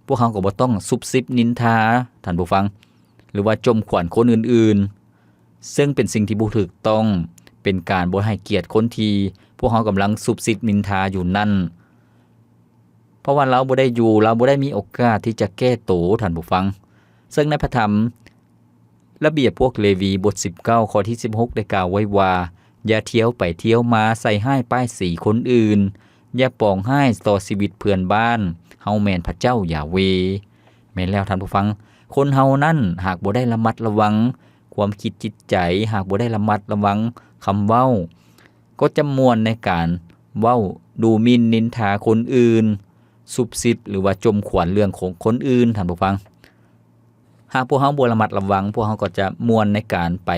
ພວກເຮົາກໍບໍ່ຕ້ອງຊຸບຊິບນິນທາ, ທ່ານຜູ້ຟັງ, ຫຼືວ່າຈົ່ມຂວັນຄົນອື່ນໆ, ເຊິ່ງເປັນສິ່ງທີ່ບໍ່ຖືກຕ້ອງ, ເປັນການບໍ່ໃຫ້ກຽດຄົນທີ່ພວກເຮົາກຳລັງຊຸບຊິບນິນທາຢູ່ນັ້ນ. ເພາະວ່າລາວບໍ່ໄດ້ຢູ່, ລາວບໍ່ໄດ້ມີໂອກາດທີ່ຈະແກ້ໂຕ, ທ່ານຜູ້ຟັງ. ເຊິ່ງໃນພະທຳ ລະບຽບພວກເລວີ ບົດສິບເກົ້າ ຂໍ້ທີສິບຫົກ ໄດ້ກ່າວໄວ້ວ່າ, ຢ່າທ່ຽວໄປທ່ຽວມາໃສ່ຮ້າຍປ້າຍສີຄົນອື່ນ, ຢ່າປອງຮ້າຍຕໍ່ຊີວິດເພື່ອນບ້ານ, ເຮົາແມ່ນພະເຈົ້າຢາເວ. ແມ່ນແລ້ວທ່ານຜູ້ຟັງ, ຄົນເຮົານັ້ນຫາກບໍ່ໄດ້ລະມັດລະວັງຄວາມຄິດຈິດໃຈ, ຫາກບໍ່ໄດ້ລະມັດລະວັງຄຳເວົ້າ, ກໍຈະມ່ວນໃນການເວົ້າດູໝິ່ນນິນທາຄົນອື່ນ, ຊຸບຊິບ ຫຼືວ່າຈົ່ມຂວັນເລື່ອງຂອງຄົນອື່ນ, ທ່ານຜູ້ຟັງ. ຫາກພວກເຮົາບໍ່ລະມັດລະວັງ, ພວກເຮົາກໍຈະມ່ວນໃນການໄປ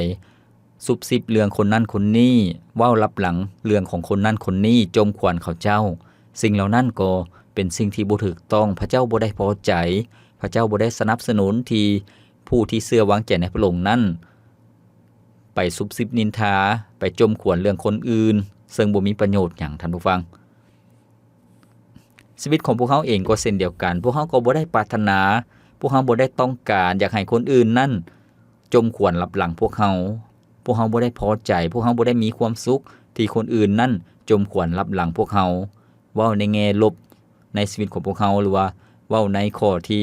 ຊຸບຊິບເລື່ອງຄົນນັ້ນຄົນນີ້, ເວົ້າລັບຫຼັງເລື່ອງຂອງຄົນນັ້ນຄົນນີ້, ຈົ່ມຂວັນເຂົາເຈົ້າ. ສິ່ງເຫຼົ່ານັ້ນກໍເປັນສິ່ງທີ່ບໍ່ຖືກຕ້ອງ. ພະເຈົ້າບໍ່ໄດ້ພໍໃຈ, ພະເຈົ້າບໍ່ໄດ້ສະໜັບສະໜູນທີ່ຜູ້ທີ່ເຊື່ອວາງໃຈໃນພະອົງນັ້ນ ໄປຊຸບຊິບນິນທາ, ໄປຈົ່ມຂວັນເລື່ອງຄົນອື່ນ ເຊິ່ງບໍ່ມີປະໂຫຍດຫຍັງ, ທ່ານຜູ້ຟັງ. ຊີວິດຂອງພວກເຮົາເອງກໍເຊັ່ນດຽວກັນ, ພວກເຮົາກໍບໍ່ໄດ້ປາດຖະໜາ, ພວກເຮົາບໍ່ໄດ້ຕ້ອງການຢາກໃຫ້ຄົນອື່ນນັ້ນຈົ່ມຂວັນລັບຫຼັງພວກເຮົາ. ພວກເຮົາບໍ່ໄດ້ພໍໃຈ, ພວກເຮົາບໍ່ໄດ້ມີຄວາມສຸກທີ່ຄົນອື່ນນັ້ນຈົ່ມຂວັນລັບຫຼັງພວກເຮົາ. ເວົ້າໃນແງ່ລົບໃນຊີວິດຂອງພວກເຮົາ ຫຼືວ່າເວົ້າໃນຂໍ້ທີ່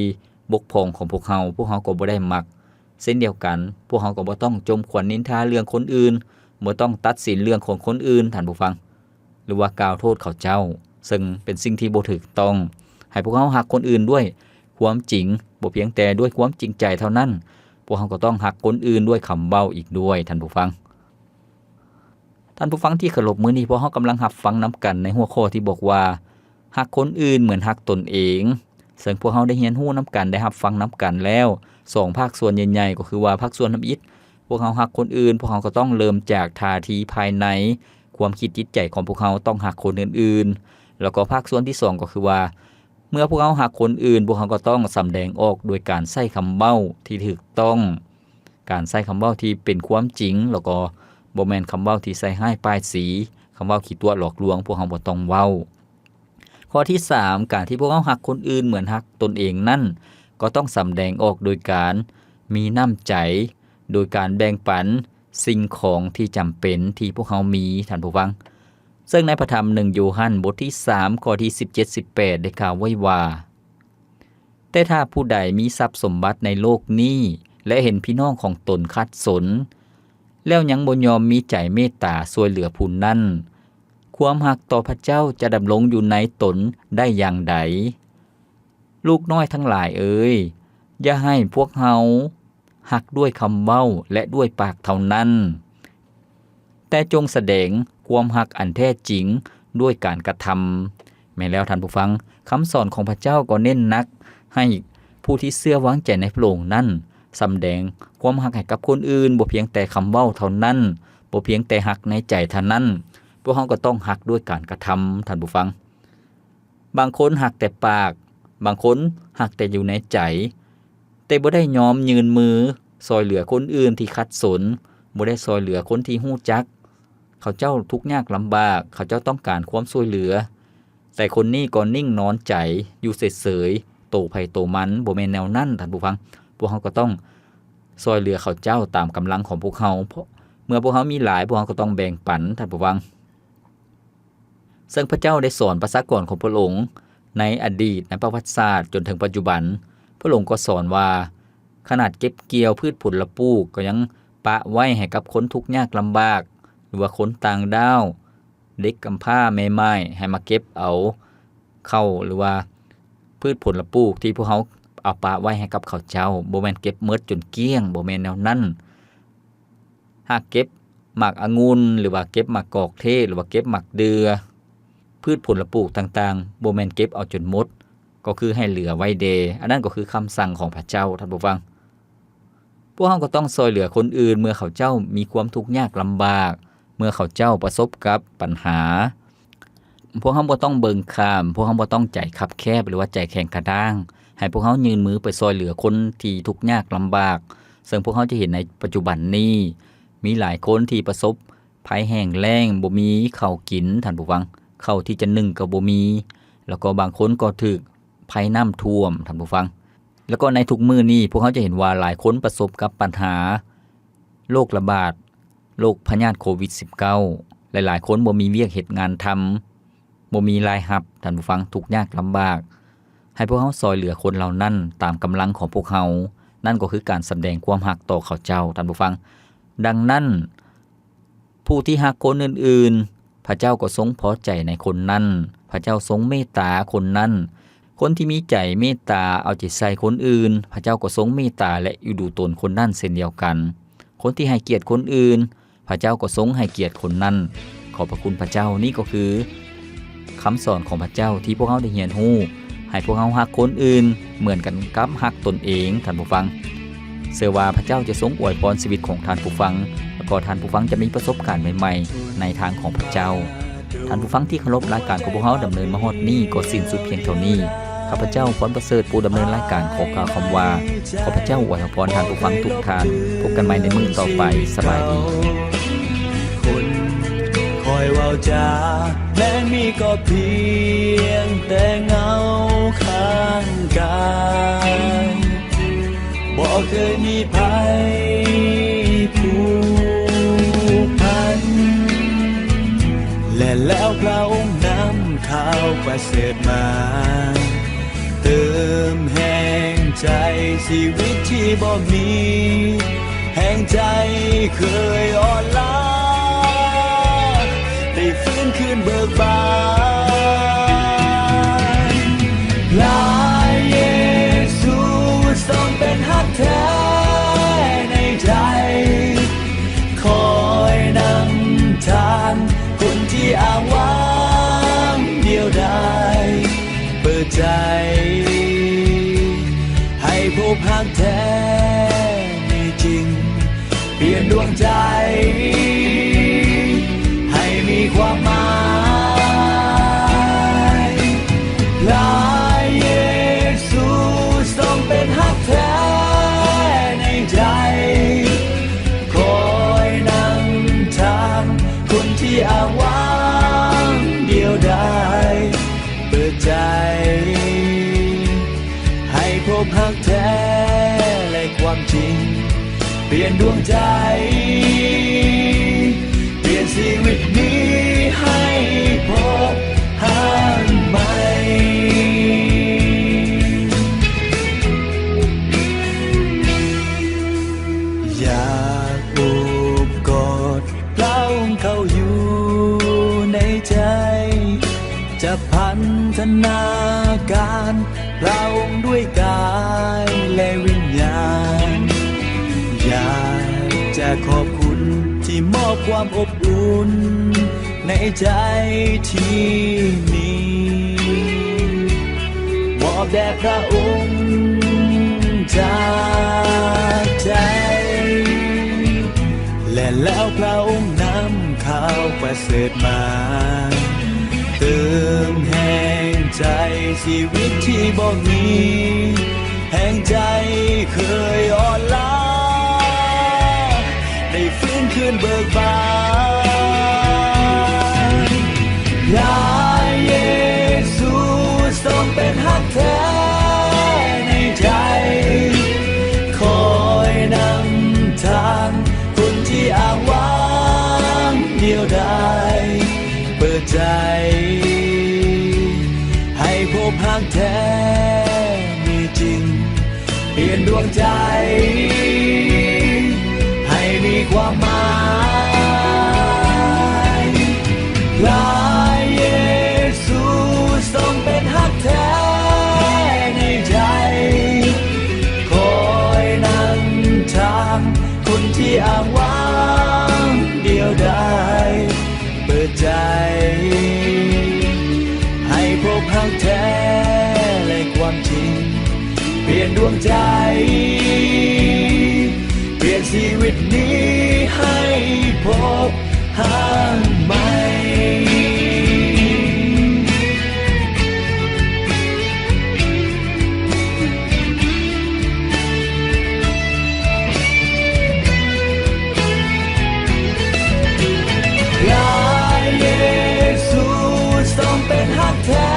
ບົກຜ່ອງຂອງພວກເຮົາ, ພວກເຮົາກໍບໍ່ໄດ້ມັກ. ເຊັ່ນດຽວກັນ, ພວກເຮົາກໍບໍ່ຕ້ອງຈົ່ມຂວັນນິນທາເລື່ອງຄົນອື່ນ, ບໍ່ຕ້ອງຕັດສິນເລື່ອງຂອງຄົນອື່ນ, ທ່ານຜູ້ຟັງ, ຫຼືວ່າກ່າວໂທດເຂົາເຈົ້າ, ເຊິ່ງເປັນສິ່ງທີ່ບໍ່ຖືກຕ້ອງ. ໃຫ້ພວກເຮົາຮັກຄົນອື່ນດ້ວຍຄວາມຈິງ, ບໍ່ພຽງແຕ່ດ້ວຍຄວາມຈິງໃຈເທົ່ານັ້ນ, ພວກເຮົາກໍຕ້ອງຮັກຄົນອື່ນດ້ວຍຄຳເວົ້າອີກດ້ວຍ, ທ່ານຜູ້ຟັງ. ທ່ານຜູ້ຟັງທີ່ເຄົາລົບ, ມື້ນີ້ພວກເຮົາກຳລັງຮັບຟັງນຳກັນໃນຫົວຂໍ້ທີ່ບອກວ່າ ຮັກຄົນອື່ນເໝືອນຮັກຕົນເອງ, ເຊິ່ງພວກເຮົາໄດ້ຮຽນຮູ້ນຳກັນ, ໄດ້ຮັບຟັງນຳກັນແລ້ວ ສອງພາກສ່ວນໃຫຍ່ໆ, ກໍຄືວ່າພາກສ່ວນທຳອິດ ພວກເຮົາຮັກຄົນອື່ນ, ພວກເຮົາກໍຕ້ອງເລີ່ມຈາກທ່າທີພາຍໃນ, ຄວາມຄິດຈິດໃຈຂອງພວກເຮົາຕ້ອງຮັກຄົນອື່ນໆ. ແລ້ວກໍພາກສ່ວນທີສອງ ກໍຄືວ່າ ເມື່ອພວກເຮົາຮັກຄົນອື່ນ, ພວກເຮົາກໍຕ້ອງສຳແດງອອກໂດຍການໃຊ້ຄຳເວົ້າທີ່ຖືກຕ້ອງ, ການໃຊ້ຄຳເວົ້າທີ່ເປັນຄວາມຈິງ, ແລ້ວກໍບໍ່ແມ່ນຄຳເວົ້າທີ່ໃສ່ຮ້າຍປ້າຍສີ, ຄຳເວົ້າຂີ້ຕົວະຫຼອກລວງ, ພວກເຮົາບໍ່ຕ້ອງເວົ້າ. ຂໍ້ທີສາມ ການທີ່ພວກເຮົາຮັກຄົນອື່ນເໝືອນຮັກຕົນເອງນັ້ນ, ກໍຕ້ອງສຳແດງອອກໂດຍການມີນ້ຳໃຈ, ໂດຍການແບ່ງປັນສິ່ງຂອງທີ່ຈຳເປັນທີ່ພວກເຮົາມີ, ທ່ານຜູ້ຟັງ. ເຊິ່ງໃນພະທຳໜຶ່ງໂຢຮັນ ບົດທີສາມ ຂໍ້ທີສິບເຈັດ ສິບແປດ ໄດ້ກ່າວໄວ້ວ່າ, ແຕ່ຖ້າຜູ້ໃດມີຊັບສົມບັດໃນໂລກນີ້ ແລະ ເຫັນພີ່ນ້ອງຂອງຕົນຂັດສົນ, ແລ້ວຍັງບໍ່ຍອມມີໃຈເມດຕາຊ່ວຍເຫຼືອຜູ້ນັ້ນ, ຄວາມຮັກຕໍ່ພະເຈົ້າຈະດຳລົງຢູ່ໃນຕົນໄດ້ຢ່າງໃດ? ລູກນ້ອຍທັງຫຼາຍເອີຍ, ຢ່າໃຫ້ພວກເຮົາຮັກດ້ວຍຄຳເວົ້າ ແລະ ດ້ວຍປາກເທົ່ານັ້ນ, ແຕ່ຈົ່ງສະແດງຄວາມຮັກອັນແທ້ຈິງດ້ວຍການກະທຳ. ແມ່ນແລ້ວທ່ານຜູ້ຟັງ, ຄຳສອນຂອງພະເຈົ້າກໍເນັ້ນໜັກໃຫ້ຜູ້ທີ່ເຊື່ອວາງໃຈໃນພະອົງນັ້ນ ສຳແດງຄວາມຮັກໃຫ້ກັບຄົນອື່ນ, ບໍ່ພຽງແຕ່ຄຳເວົ້າເທົ່ານັ້ນ, ບໍ່ພຽງແຕ່ຮັກໃນໃຈເທົ່ານັ້ນ, ພວກເຮົາກໍຕ້ອງຮັກດ້ວຍການກະທຳ, ທ່ານຜູ້ຟັງ. ບາງຄົນຮັກແຕ່ປາກ, ບາງຄົນຮັກແຕ່ຢູ່ໃນໃຈ, ແຕ່ບໍ່ໄດ້ຍອມຍື່ນມືຊ່ອຍເຫຼືອຄົນອື່ນທີ່ຂັດສົນ, ບໍ່ໄດ້ຊ່ອຍເຫຼືອຄົນທີ່ຮູ້ຈັກເຂົາເຈົ້າທຸກຍາກລຳບາກ, ເຂົາເຈົ້າຕ້ອງການຄວາມຊ່ວຍເຫຼືອ, ແຕ່ຄົນນີ້ກໍນິ່ງນອນໃຈຢູ່ເສີຍໆ, ໂຕໃຜໂຕມັນ, ບໍ່ແມ່ນແນວນັ້ນ, ທ່ານຜູ້ຟັງ. ພວກເຮົາກໍຕ້ອງຊ່ອຍເຫຼືອເຂົາເຈົ້າຕາມກຳລັງຂອງພວກເຮົາ. ເພາະເມື່ອພວກເຮົາມີຫຼາຍ, ພວກເຮົາກໍຕ້ອງແບ່ງປັນ, ທ່ານຜູ້ຟັງ. ເຊິ່ງພະເຈົ້າໄດ້ສອນປະຊາກອນຂອງພະອົງໃນອະດີດ, ໃນປະຫວັດສາດ ຈົນເຖິງປັດຈຸບັນ, ພະອົງກໍສອນວ່າ ຂະໜາດເກັບກ່ຽວພືດຜົນລະປູກ ກໍຍັງປະໄວ້ໃຫ້ກັບຄົນທຸກຍາກລຳບາກ ຫຼືວ່າຄົນຕ່າງດ້າວ, ເດັກກຳພ້າ, ແມ່ໝ້າຍ ໃຫ້ມາເກັບເອົາເຂົ້າ ຫຼືວ່າພືດຜົນລະປູກທີ່ພວກເຮົາເອົາປະໄວ້ໃຫ້ກັບເຂົາເຈົ້າ. ບໍ່ແມ່ນເກັບໝົດຈົນກ້ຽງ, ບໍ່ແມ່ນແນວນັ້ນ. ຫາກເກັບໝາກອະງຸ່ນ ຫຼືວ່າເກັບໝາກກອກເທດ ຫຼືວ່າເກັບໝາກເດື່ອ, ພືດຜົນລະປູກຕ່າງໆ ບໍ່ແມ່ນເກັບເອົາຈົນໝົດ, ກໍຄືໃຫ້ເຫຼືອໄວ້ແດ່. ອັນນັ້ນກໍຄືຄຳສັ່ງຂອງພະເຈົ້າ, ທ່ານຜູ້ຟັງ. ພວກເຮົາກໍຕ້ອງຊ່ອຍເຫຼືອຄົນອື່ນເມື່ອເຂົາເຈົ້າມີຄວາມທຸກຍາກລຳບາກ, ເມື່ອເຂົາເຈົ້າປະສົບກັບບັນຫາ. ພວກເຮົາບໍ່ຕ້ອງເບິ່ງຂ້າມ, ພວກເຮົາບໍ່ຕ້ອງໃຈຄັບແຄບ ຫຼືວ່າໃຈແຂງກະດ້າງ. ໃຫ້ພວກເຮົາຍື່ນມືໄປຊ່ອຍເຫຼືອຄົນທີ່ທຸກຍາກລຳບາກ. ເຊິ່ງພວກເຮົາຈະເຫັນໃນປັດຈຸບັນນີ້, ມີຫຼາຍຄົນທີ່ປະສົບໄພແຫ້ງແລ້ງ, ບໍ່ມີເຂົ້າກິນ, ທ່ານຜູ້ຟັງ, ເຂົ້າທີ່ຈະໜຶ້ງກໍບໍ່ມີ, ແລ້ວກໍບາງຄົນກໍຖືກໄພນ້ຳຖ້ວມ, ທ່ານຜູ້ຟັງ. ແລ້ວກໍໃນທຸກມື້ນີ້, ພວກເຮົາຈະເຫັນວ່າຫຼາຍຄົນປະສົບກັບບັນຫາໂລກລະບາດ, ໂລກພະຍາດໂຄວິດສິບເກົ້າ. ຫຼາຍໆຄົນບໍ່ມີວຽກເຮັດງານທຳ, ບໍ່ມີລາຍຮັບ, ທ່ານຜູ້ຟັງ, ທຸກຍາກລຳບາກ. ໃຫ້ພວກເຮົາຊ່ອຍເຫຼືອຄົນເຫຼົ່ານັ້ນຕາມກຳລັງຂອງພວກເຮົາ. ນັ້ນກໍຄືການສຳແດງຄວາມຮັກຕໍ່ເຂົາເຈົ້າ, ທ່ານຜູ້ຟັງ. ດັ່ງນັ້ນ, ຜູ້ທີ່ຮັກຄົນອື່ນໆ, ພະເຈົ້າກໍຊົງພໍໃຈໃນຄົນນັ້ນ, ພະເຈົ້າຊົງເມດຕາຄົນນັ້ນ. ຄົນທີ່ມີໃຈເມດຕາເອົາໃຈໃສ່ຄົນອື່ນ, ພະເຈົ້າກໍຊົງເມດຕາ ແລະ ຢູ່ດູຕົນຄົນນັ້ນເຊັ່ນດຽວກັນ. ຄົນທີ່ໃຫ້ກຽດຄົນອື່ນ, ພະເຈົ້າກໍຊົງໃຫ້ກຽດຄົນນັ້ນ. ຂອບພະຄຸນພະເຈົ້າ. ນີ້ກໍຄືຄຳສອນຂອງພະເຈົ້າທີ່ພວກເຮົາໄດ້ຮຽນຮູ້, ໃຫ້ພວກເຮົາຮັກຄົນອື່ນເໝືອນກັນກັບຮັກຕົນເອງ, ທ່ານຜູ້ຟັງ. ເຊື່ອວ່າພະເຈົ້າຈະຊົງອວຍພອນຊີວິດຂອງທ່ານຜູ້ຟັງ, ແລະ ກໍທ່ານຜູ້ຟັງຈະມີປະສົບການໃໝ່ໆໃນທາງຂອງພະເຈົ້າ. ທ່ານຜູ້ຟັງທີ່ເຄົາລົບ, ລາຍການຂອງພວກເຮົາດຳເນີນມາຮອດນີ້ກໍສິ້ນສຸດພຽງເທົ່ານີ້. ຂ້າພະເຈົ້າ ພອນປະເສີດ ຜູ້ດຳເນີນລາຍການ ຂໍກ່າວຄຳວ່າ ຂໍພະເຈົ້າອວຍພອນທ່ານຜູ້ຟັງທຸກທ່ານ. ພົບກັນໃໝ່ໃນມື້ຕໍ່ໄປ. ສະບາຍດີ. ຄົນຄອຍເວົ້າຈາ ແມ່ນມີກໍພຽງແຕ່ເງົາຂ້າງກາຍ. ບໍ່ເຄີຍມີໃຜຜູກພັນ ແລະແລ້ວພຣະອົງນຳຂ່າວປະເສີດມາ ເຕີມແຮງໃຈຊີວິດທີ່ບໍ່ມີ ແຮງໃຈເຄີຍອ່ອນລ້າ ໄດ້ຟື້ນຄືນເບີກບານ. ພຣະເຢຊູຊົງເປັນຮັກແທ້ໃນໃຈ ຄອຍນຳທາງຄົນທີ່ອ້າງວ້າງດຽວດາຍ ເປີດໃຈໃຫ້ພົບຮັກແທ້ມີຈິງ ປ່ຽນດວງໃຈໃຫ້ມີຄວາມໝາຍ. ພຣະເຢຊູຊົງເປັນຮັກແທ້ໃນໃຈ ຄອຍນຳທາງຄົນທີ່ອ້າງວ້າງດຽວດາຍ ເປີດໃຈໃຫ້ພົບຮັກແທ້ ແລະຄວາມຈິງ ປ່ຽນດວງໃຈ ປ່ຽນຊີວິດນີ້ໃຫ້ພົບຮັກໃໝ່. ຢາກໂອບກອດພຣະອົງເຂົ້າຢູ່ໃນໃຈ ຈະພັນທະນາການພຣະອົງດ້ວຍກາຍ ແລະ ວິນຍານ. ຢາກຈະຂອບຄຸນທີ່ມອບຄວາມອົບອຸ່ນໃນໃຈທີ່ມີ ມອບແດ່ພຣະອົງຈາກໃຈ ແລະແລ້ວພຣະອົງນຳຂ່າວປະເສີດມາ ເຕີມແຮງໃຈຊີວິດທີ່ບໍ່ມີ ແຮງໃຈເຄີຍອ່ອນລ້າ ໄດ້ຟື້ນຄືນເບີກບານ. ພຣະເຢຊູຊົງເປັນຮັກແທ້ໃນໃຈ ຄອຍນຳທາງຄົນທີ່ອ້າງວ້າງດຽວດາຍ ເປີດໃຈໃຫ້ພົບຮັກແທ້ມີຈິງ ປ່ຽນດວງໃຈໃຫ້ມີຄວາມໝາຍ. ພຣະເຢຊູຊົງເປັນຮັກແທ້ໃນໃຈ ຄອຍນຳທາງຄົນທີ່ອ້າງວ້າງດຽວດາຍ ເປີດໃຈໃຫ້ພົບຮັກແທ້ ແລະ ຄວາມຈິງ ປ່ຽນດວງໃຈ ປ່ຽນຊີວິດນີ້ໃຫ້ພົບຮັກໃໝ່. ພຣະເຢຊູຊົງເປັນຮັກແທ້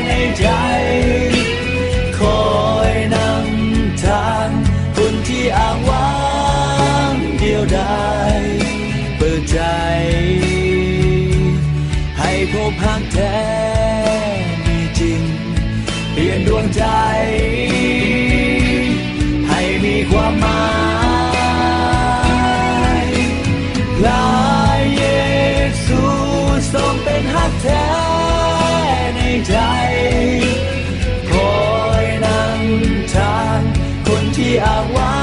ໃນໃຈ ຄອຍນຳທາງຄົນທີ່ອ້າງວ້າງດຽວດາຍ ເປີດໃຈໃຫ້ພົບຮັກແທ້ມີຈິງ ປ່ຽນດວງໃຈໃຫ້ມີຄວາມໝາຍ. ພຣະເຢຊູຊົງເປັນຮັກແທ້ໃນໃຈ ຄອຍນຳທາງຄົນທີ່ອ້າງວ້າ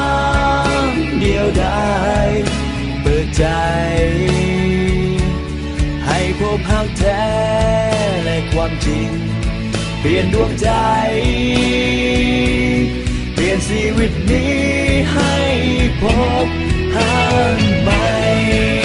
ງດຽວດາຍ ເປີດໃຈ ໃຫ້ພົບຮັກແທ້ ແລະ ຄວາມຈິງ ປ່ຽນດວງໃຈ ປ່ຽນຊີວິດນີ້ໃຫ້ພົບຮັກໃໝ່.